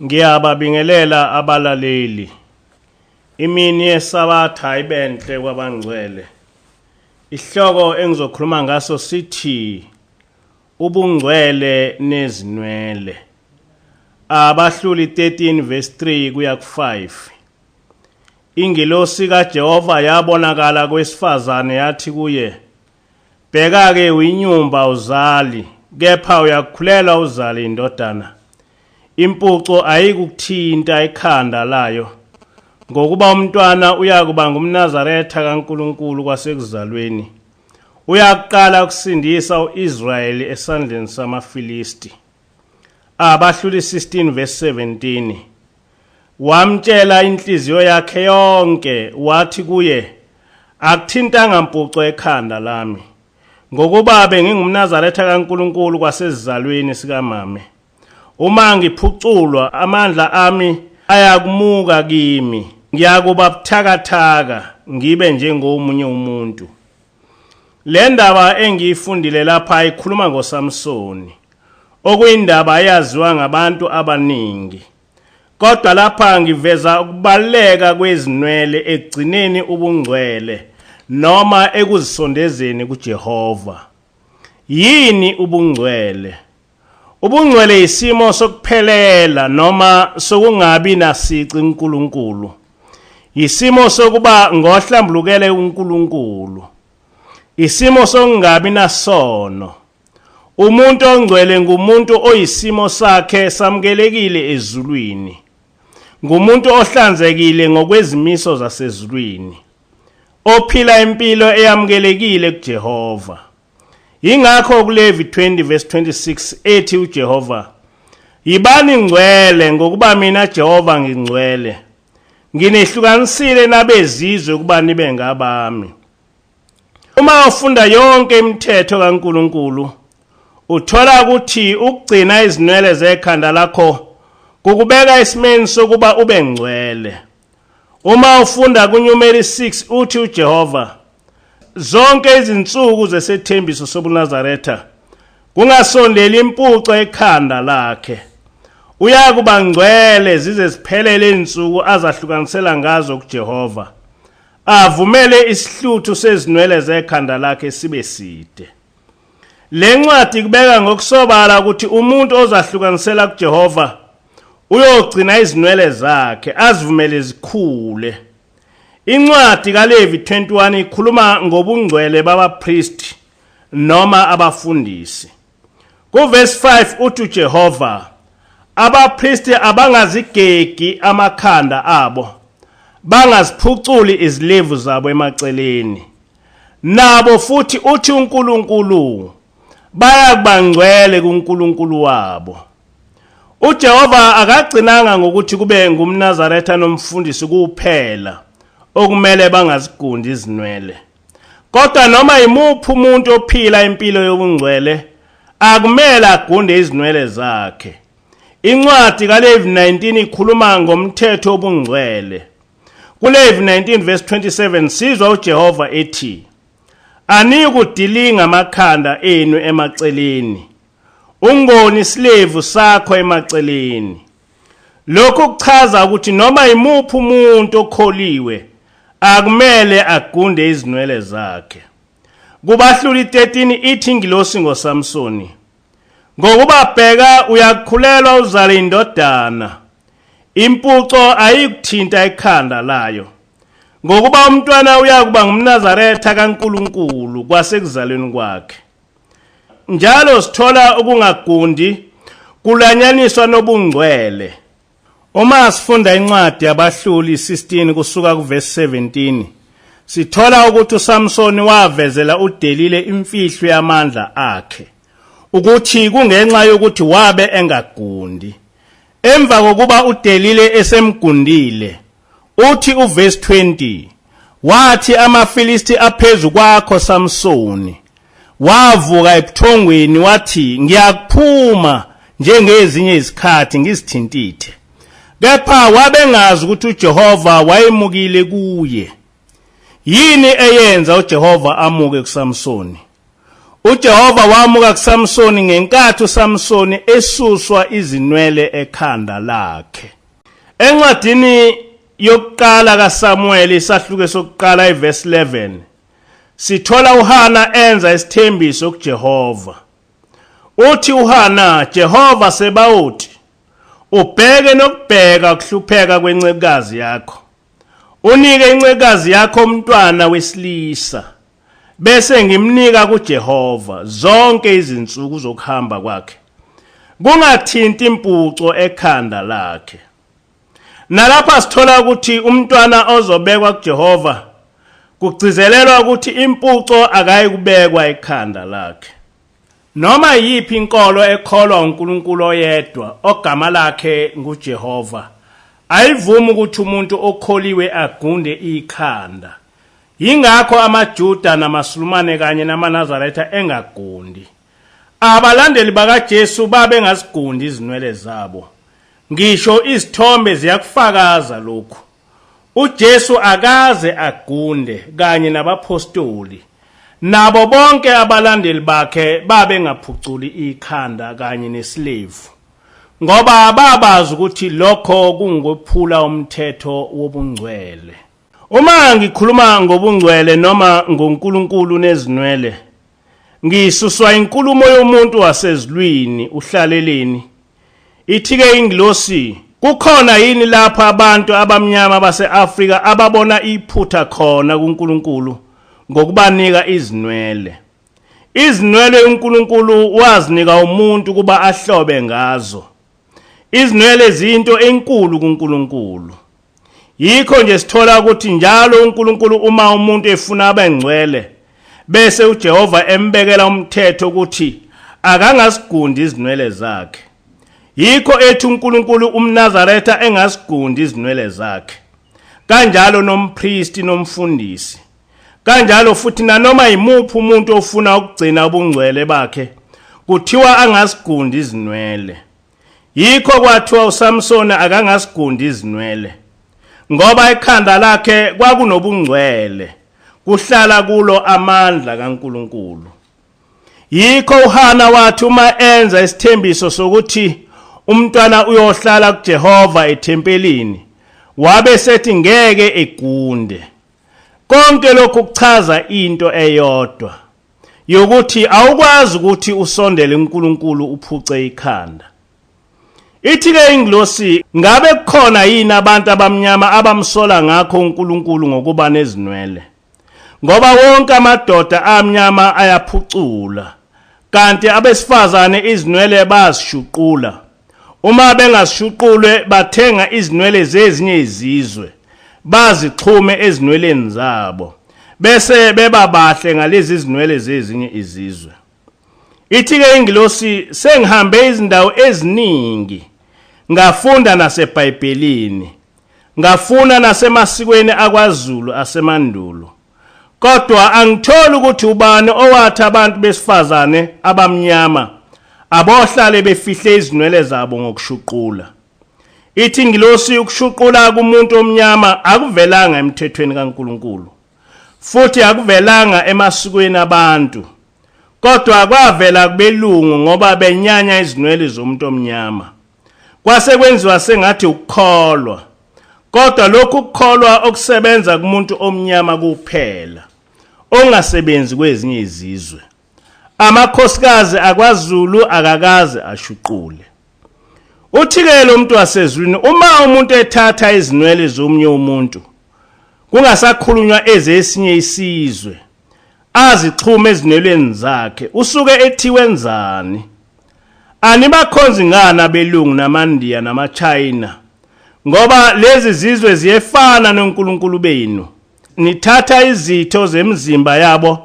Ngiyababingelela abalaleli. Imini yeSabatha ibenhle kwabangcwele. Isihloko engizokhuluma ngaso sithi ubungcwele nezinwele. Abahluli 13 verse 3 kuya ku5. Ingilosi kaJehova yabonakala kwesifazane yathi kuye, Bheka-ke uyinyumba uzali, kepha uyakukhulelwa uzale indodana. Impuco ayikukuthinta ekhanda layo, ngokuba umntwana uyakuba ngumNazaretha kaNkulunkulu kwasekuzalweni. Uyakuqala ukusindisa uIsrayeli esandleni samaFilisti. Abahluli 16 verse 17. Wamtshela inhliziyo yakhe yonke wathi kuye, Akuthintanga mpuco ekhanda lami, ngokuba bengingumNazaretha kaNkulunkulu kwasezizalweni sikamame. Uma ngiphuculwa amandla ami ayakumuka kimi, ngiyakuba buthakathaka ngibe njengomunye umuntu. Le ndaba engiyifundile lapha ikhuluma ngoSamsoni, okuyindaba eyaziwa ngabantu abaningi. Kodwa lapha ngiveza ukubaluleka kwezinwele ekugcineni ubungcwele noma ekuzisondezeni kuJehova. Yini ubungcwele? Ubungcwele isimo sokuphelela noma sokungabi nasici uNkulunkulu. Isimo sokuba ngohlambulukele uNkulunkulu. Isimo sokungabi nasono. Umuntu ongcwele ngumuntu oyisimo sakhe samukelekile ezulwini. Ngumuntu ohlanzekile ngokwezimiso zasezulwini. Ophila impilo eyamukelekile kuJehova. Yingakho kuLevi 20 verse 26 ethi uJehova, Yibani ngcwele ngokuba mina Jehova ngingcwele. Nginehlukanisile nabezizwe ukuba nibe ngabami. Uma ufunda yonke imithetho kaNkulunkulu, uthola ukuthi ukugcina izinwele zekhanda lakho kukubeka esimeni sokuba ube ngcwele. Uma ufunda kuNyumeri 6 uthi uJehova, zonke izinsuku zesethembiso sobuNazaretha kungasondeli impuco ekhanda lakhe. Uyakuba ngcwele zize ziphelele izinsuku azahlukanisela ngazo kuJehova. Avumele isihluthu sezinwele zekhanda lakhe sibe side. Le ncwadi kubeka ngokusobala ukuthi umuntu ozahlukanisela kuJehova uyogcina izinwele zakhe azivumele zikhule. Incwadi kaLevi 21 ikhuluma ngobungcwele babapristi noma abafundisi. Kuverse 5 uthi uJehova, abapristi abangazigegi amakhanda abo, bangaziphuculi izilevu zabo emaceleni. Nabo futhi uthi uNkulunkulu bayakuba ngcwele kuNkulunkulu wabo. uJehova akagcinanga ngokuthi kube ngumNazaretha nomfundisi kuphela okumele bangazigundi izinwele. Kodwa noma imuphi umuntu ophila impilo yobungcwele akumele agunde izinwele zakhe. Incwadi kaLevi 19 ikhuluma ngomthetho wobungcwele. KuLevi 19 verse 27 sizwa uJehova ethi, Anikudilinga amakhanda enu emaceleni, ungoni isilevu sakho emaceleni. Lokhu kuchaza ukuthi noma imuphi umuntu okholiwe akumele agunde izinwele zakhe. Kubahluli 13 ithi ingilosi ngoSamsoni, ngokuba bheka uyakhulelwa uzale indodana, impuco ayikuthinta ekhanda layo, ngokuba umntwana uyakuba ngumNazaretha kaNkulunkulu kwasekuzalweni kwakhe. Njalo sithola ukungagundi kulanyaniswa nobungcwele. Uma sifunda incwadi yabahluli 16 kusuka kuverse 17, sithola ukuthi uSamsoni wavezela uDelile imfihlo yamandla akhe, ukuthi kungenxa yokuthi wabe engagundi. Emva kokuba uDelile esemgundile, uthi uverse 20, wathi amaFilisti aphezu kwakho Samsoni. Wavuka ebuthongweni wathi, ngiyakuphuma njengezinye izikhathi ngizithintithe. Kepha wabengazi ukuthi uJehova wayemukile kuye. Yini eyenza uJehova amuke kuSamsoni? UJehova wamuka kuSamsoni ngenkathi uSamsoni esuswa izinwele ekhanda lakhe. Encwadini yokuqala kaSamuel isahluko sokuqala iverse 11 sithola uHana enza isithembiso kuJehova. Uthi uHana, Jehova Sebawoti, ubheke nokubheka ukuhlupheka kwencekukazi yakho, unike incekukazi yakho umntwana wesilisa, bese ngimnika kuJehova zonke izinsuku zokuhamba kwakhe, kungathinti impuco ekhanda lakhe. Nalapha sithola ukuthi umntwana ozobekwa kuJehova kugcizelelwa ukuthi impuco akayikubekwa ekhanda lakhe. Noma yiphi inkolo ekholwa uNkulunkulu oyedwa ogama lakhe nguJehova ayivumi ukuthi umuntu okholiwe agunde ikhanda. Yingakho amaJuda namaSulumane kanye namaNazaretha engagundi. Abalandeli bakaJesu babengazigundi izinwele zabo. Ngisho izithombe ziyakufakaza lokhu. UJesu akaze agunde kanye nabapostoli. Nabo bonke abalandeli bakhe babengaphuculi ikhanda kanye nesilevu, ngoba babazi ukuthi lokho kungokwephula umthetho wobungcwele. Uma ngikhuluma ngobungcwele noma ngoNkulunkulu nezinwele, ngisuswa inkulumo yomuntu wasezulwini uhlaleleni. Ithi-ke ingilosi, kukhona yini lapho abantu abamnyama base-Afrika ababona iphutha khona kuNkulunkulu ngokubanika izinwele? Izinwele uNkulunkulu wazinika umuntu ukuba ahlobe ngazo. Izinwele ziyinto enkulu kuNkulunkulu. Yikho nje sithola ukuthi njalo uNkulunkulu uma umuntu efuna abe ngcwele, bese uJehova embekela umthetho ukuthi akangasigundi izinwele zakhe. Yikho ethi uNkulunkulu umNazaretha engasigundi izinwele zakhe. Kanjalo nompristi nomfundisi. Kanjalo futhi nanoma yimuphi umuntu ofuna ukugcina ubungcwele bakhe, kuthiwa angasigundi izinwele. Yikho kwathiwa uSamsoni akangasigundi izinwele, ngoba ekhanda lakhe kwakunobungcwele, kuhlala kulo amandla kaNkulunkulu. Yikho uHana wathi uma enza isithembiso sokuthi umntwana uyohlala kuJehova ethempelini, wabe sethi ngeke egunde. Konke lokhu kuchaza into eyodwa, yokuthi awukwazi ukuthi usondele kuNkulunkulu uphuce ikhanda. Ithi-ke ingilosi, ngabe kukhona yini abantu abamnyama abamsola ngakho uNkulunkulu ngokuba nezinwele? Ngoba wonke amadoda amnyama ayaphucula, kanti abesifazane izinwele bayazishuqula. Uma bengazishuqulwe bathenga izinwele zezinye izizwe, bazixhume ezinweleni zabo, bese beba bahle ngalezi zinwele zezinye izizwe. Ithi-ke ingilosi, sengihambe izindawo eziningi, ngafunda naseBhayibhelini, ngafuna nasemasikweni akwaZulu asemandulo, kodwa angitholi ukuthi ubani owathi abantu besifazane abamnyama abohlale befihle izinwele zabo ngokushuqula. Ithi ingilosi, ukushuqula kumuntu omnyama akuvelanga emthethweni kaNkulunkulu, futhi akuvelanga emasikweni abantu, kodwa kwavela kubelungu ngoba benyanya izinwele zomuntu omnyama. Kwase kwenziwa sengathi ukukholwa, kodwa lokhu ukukholwa okusebenza kumuntu omnyama kuphela, ongasebenzi kwezinye izizwe. Amakhosikazi akwaZulu akakaze ashuqule. Uthi-ke lo muntu wasezulwini, uma umuntu ethatha izinwele zomunye umuntu, kungasakhulunywa ezesinye isizwe, azixhume ezinweleni zakhe, usuke ethi wenzani? Anibakhonzi ngani abelungu namaNdiya namaChina? Ngoba lezi zizwe ziyefana nonkulunkulu benu. Nithatha izitho zemizimba yabo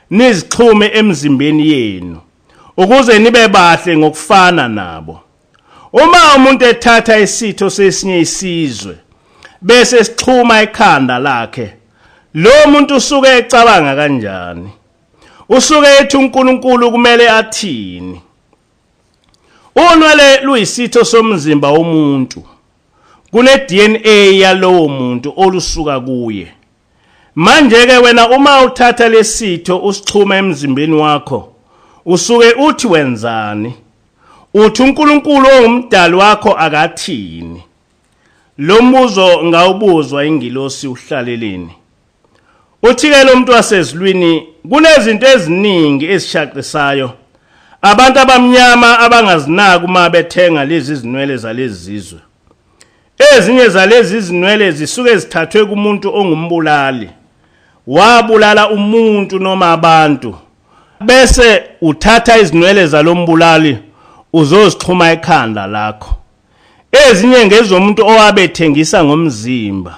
nizixhume emzimbeni yenu ukuze nibe bahle ngokufana nabo. Uma umuntu ethatha isitho sesinye isizwe bese sixhuma ekhanda lakhe, lo muntu usuke ecabanga kanjani? Usuke ethi uNkulunkulu kumele athini? Unwele luyisitho somzimba womuntu. Kune DNA yalowo muntu olusuka kuye. Manje ke wena uma uthatha lesitho usixhuma emzimbeni wakho, Usuke uthi wenzani? Uthi uNkulunkulu ongumdali wakho akathini? Lo mbuzo ngawubuzwa ingilosi uhlaleleni. Uthi-ke lo muntu wasezulwini kunezinto eziningi ezishaqisayo abantu abamnyama abangazinaki uma bethenga lezi zinwele zalezi zizwe. Ezinye zalezi zinwele zisuke zithathwe kumuntu ongumbulali. Wabulala umuntu noma abantu, bese uthatha izinwele zalombulali uzozixhuma ekhanda lakho. Ezinye ngezomuntu owabethengisa ngomzimba.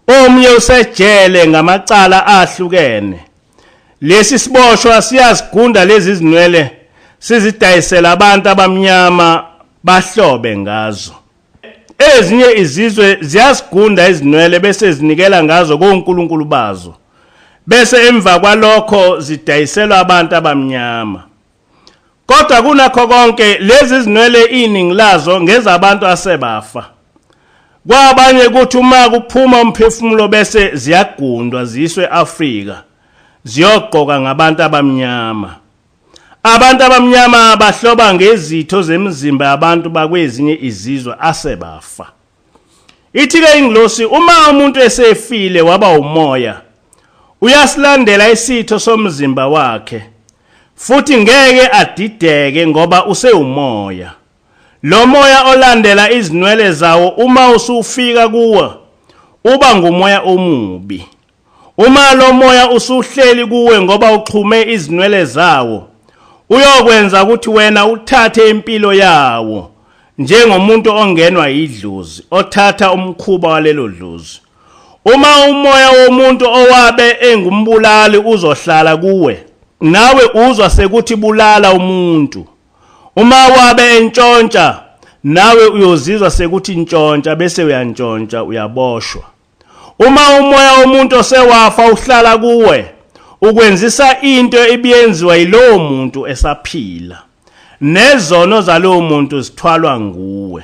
Omunye usejele ngamacala ahlukene. Lesi siboshwa siyazigunda lezi zinwele sizidayisela abantu abamnyama bahlobe ngazo. Ezinye izizwe ziyazigunda izinwele bese zinikela ngazo konkulunkulu bazo. Bese emva kwalokho zidayiselwa abantu abamnyama. Kodwa kunakho konke lezi zinwele iningi lazo ngezabantu asebafa. Kwabanye kuthi uma kuphuma umphefumulo bese ziyagundwa ziyiswe eAfrika ziyogqoka ngabantu abamnyama. Abantu abamnyama bahloba ngezitho zemizimba yabantu bakwezinye izizwe asebafa. Ithi-ke ingilosi uma umuntu esefile waba umoya, uyasilandela isitho somzimba wakhe futhi ngeke adideke ngoba usewumoya. Lo moya olandela izinwele zawo uma usufika kuwe uba ngumoya omubi. Uma lo moya usuhleli kuwe ngoba uxhume izinwele zawo, uyokwenza ukuthi wena uthathe impilo yawo njengomuntu ongenwa yidlozi, othatha umkhuba walelo dlozi. Uma umoya womuntu owabe engumbulali uzohlala kuwe, nawe uzwa sekuthi bulala umuntu. Uma wabe entshontsha, nawe uyozizwa sekuthi ntshontsha, bese uyantshontsha, uyaboshwa. Uma umoya womuntu osewafa uhlala kuwe, ukwenzisa into ebiyenziwa yilowo muntu esaphila. Nezono zalowo muntu zithwalwa nguwe.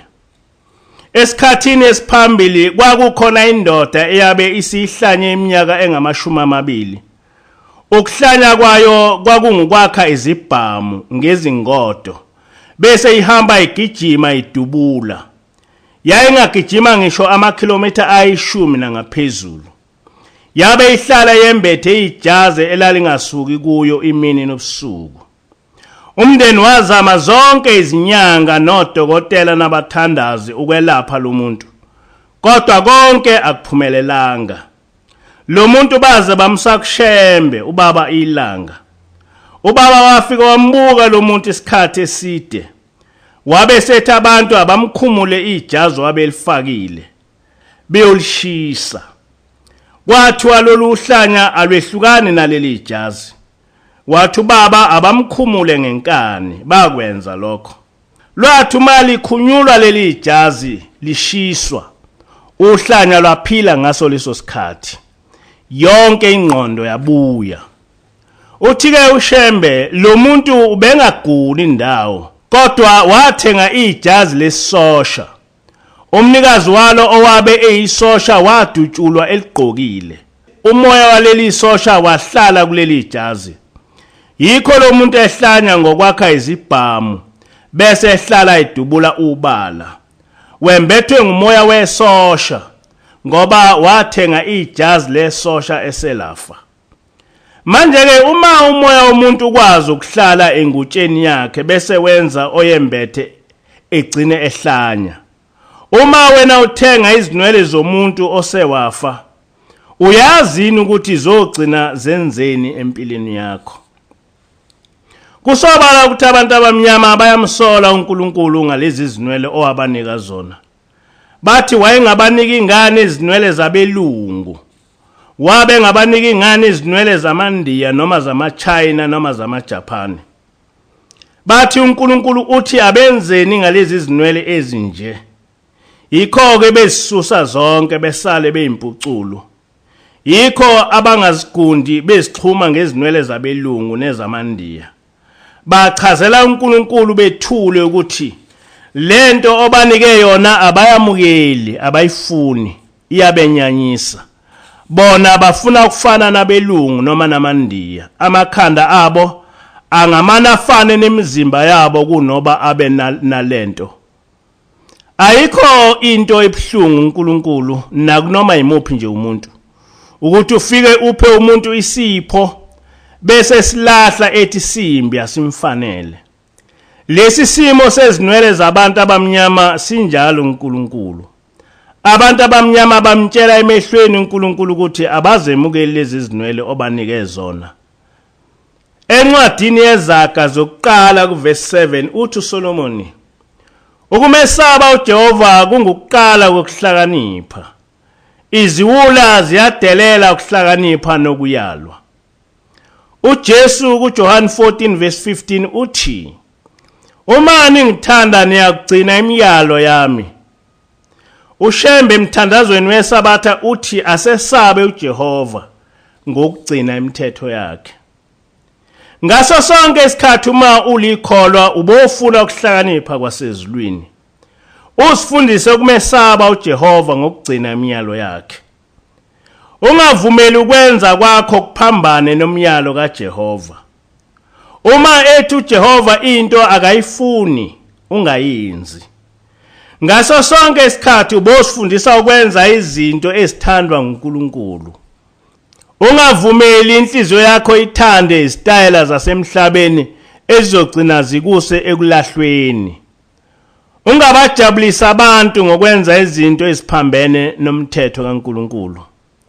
Esikhathini esiphambili kwakukhona indoda eyabe isihlanye iminyaka engama-20. Ukuhlanya kwayo kwakungukwakha izibhamu ngezingodo, bese ihamba igijima idubula. Yayingagijima ngisho amakhilomitha ayishumi nangaphezulu. Yabe ihlala yembethe ijazi elalingasuki kuyo imini nobusuku. Umndeni wazama zonke izinyanga nodokotela nabathandazi ukwelapha lo muntu, kodwa konke akuphumelelanga. Lo muntu baze bamsakushembe ubaba ilanga. Ubaba wafika wambuka lo muntu isikhathi eside. Wabe sethi abantu abamkhumule ijazi wabelifakile beyolishisa. Kwathiwa lolu hlanya alwehlukani naleli jazi. Wathi ubaba abamkhumule ngenkani, bakwenza lokho. Lwathi uma likhunyulwa leli jazi lishiswa, uhlanya lwaphila ngaso leso sikhathi. Yonke ingqondo yabuya. Uthi-ke uShembe lo muntu ubengaguli indawo, kodwa wathenga ijazi lesosha. Umnikazi walo owabe eyisosha wadutshulwa eligqokile. Umoya waleli sosha wahlala kuleli jazi. Yikho lo muntu ehlanya ngokwakha izibhamu bese ehlala edubula ubala. Wembethwe ngumoya wesosha ngoba wathenga ijazi lesosha eselafa. Manje-ke uma umoya womuntu ukwazi ukuhlala engutsheni yakhe bese wenza oyembethe egcine ehlanya. Uma wena uthenga izinwele zomuntu osewafa, uyazi yini ukuthi zogcina zenzeni empilweni yakho? Kusobala ukuthi abantu abamnyama bayamsola uNkulunkulu ngalezi zinwele owabanika zona. Bathi wayengabanika ingane izinwele zabelungu. Wabe ngabanika ingane izinwele zamaNdiya noma zamaChina noma zamaJapan. Bathi uNkulunkulu uthi abenzeni ngalezi zinwele ezinje. Yikho-ke bezisusa zonke besale beyimpuculo. Yikho abangazigundi bezixhuma ngezinwele zabelungu nezamaNdiya. Bachazela uNkulunkulu bethule ukuthi lento obanike yona abayamukeli, abayifuni, iyabenyanyisa. Bona bafuna ukufana nabelungu noma namaNdiya. Amakhanda abo Angamane afane nemizimba yabo kunoba abe nalento. Ayikho into ebuhlungu uNkulunkulu nakunoma yimuphi nje umuntu ukuthi ufike uphe umuntu isipho bese silahla ethi simbi asimfanele. Lesi simo sezinwele zabantu abamnyama sinjalo uNkulunkulu. Abantu abamnyama bamtshela emehlweni uNkulunkulu ukuthi abazemukeli lezi zinwele obanike zona. Encwadini yeZaga zokuqala kuverse 7 uthi uSolomoni, ukumesaba uJehova kungukuqala kokuhlakanipha. Iziwula ziyadelela ukuhlakanipha nokuyalwa. UJesu kuJohn 14 verse 15 uthi, uma ningithanda niyakugcina imiyalo yami. UShembe emthandazweni weSabatha uthi asesabe uJehova ngokugcina imithetho yakhe. Ngaso sonke isikhathi uma ulikholwa ubofuna ukuhlakanipha kwasezulwini. Usifundise ukumesaba uJehova ngokugcina imiyalo yakhe. Ungavumeli ukwenza kwakho kuphambane nomyalo kaJehova. Uma ethi uJehova into akayifuni, ungayenzi. Ngaso sonke isikhathi ubosifundisa ukwenza izinto ezithandwa nguNkulunkulu. Ungavumeli inhliziyo yakho ithande izitayela zasemhlabeni ezizogcina zikuse ekulahlweni. Ungabajabulisa abantu ngokwenza izinto eziphambene nomthetho kaNkulunkulu.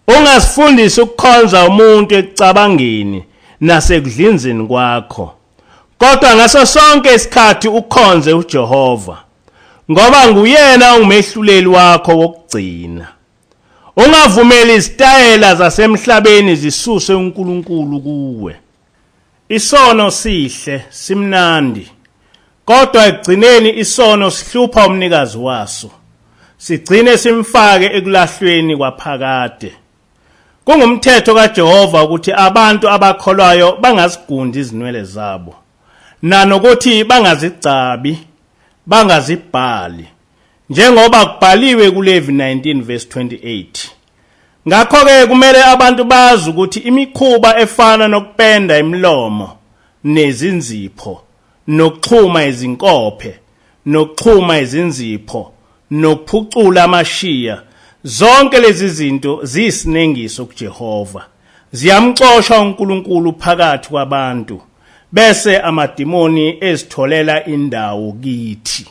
Ungasifundisi ukukhonza umuntu ekucabangeni nasekudlinzeni kwakho. Kodwa ngaso sonke isikhathi ukhonze uJehova, ngoba nguyena ongumehluleli wakho wokugcina. Ungavumeli izitayela zasemhlabeni zisuse uNkulunkulu kuwe. Isono sihle, simnandi, kodwa ekugcineni isono sihlupha umnikazi waso, sigcine simfake ekulahlweni kwaphakade. Kungumthetho kaJehova ukuthi abantu abakholwayo bangazigundi izinwele zabo, nanokuthi bangazigcabi, bangazibhali, njengoba kubhaliwe kuLevi 19 verse 28. Ngakho-ke kumele abantu bazi ukuthi imikhuba efana nokupenda imilomo nezinzipho, nokuxhuma izinkophe, nokuxhuma izinzipho, nokuphucula amashiya, zonke lezi zinto ziyisinengiso kuJehova. Ziyamxosha uNkulunkulu phakathi kwabantu, bese amadimoni ezitholela indawo kithi.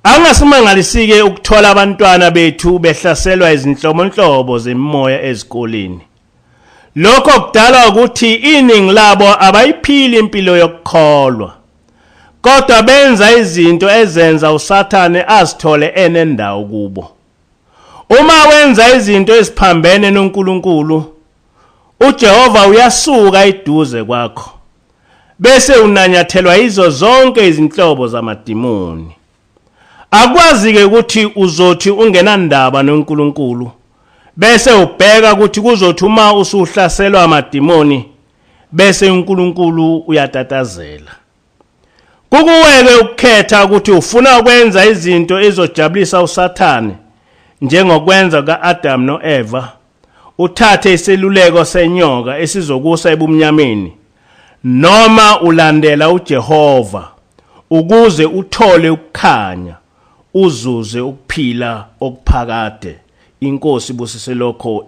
Angasimangalisike ukuthola abantwana bethu behlaselwa izinhlobonhlobo zemimoya ezikoleni. Lokho kudalwa ukuthi iningi labo abayiphili impilo yokukholwa, kodwa benza izinto ezenza uSathane azithole enendawo kubo. Uma wenza izinto eziphambene noNkulunkulu, uJehova uyasuka eduze kwakho, bese unanyathelwa yizo zonke izinhlobo zamadimoni. Akwazi-ke ukuthi uzothi ungenandaba noNkulunkulu, bese ubheka ukuthi kuzothi uma usuhlaselwa amadimoni, bese uNkulunkulu uyatatazela. Kukuweke ukukhetha ukuthi ufuna ukwenza izinto ezojabulisa uSathane njengokwenza ka-Adam no-Eva, uthathe iseluleko senyoka esizokusa ebumnyameni, noma ulandela uJehova ukuze uthole ukukhanya, uzuze ukuphila okuphakade. INkosi ibusise lokho.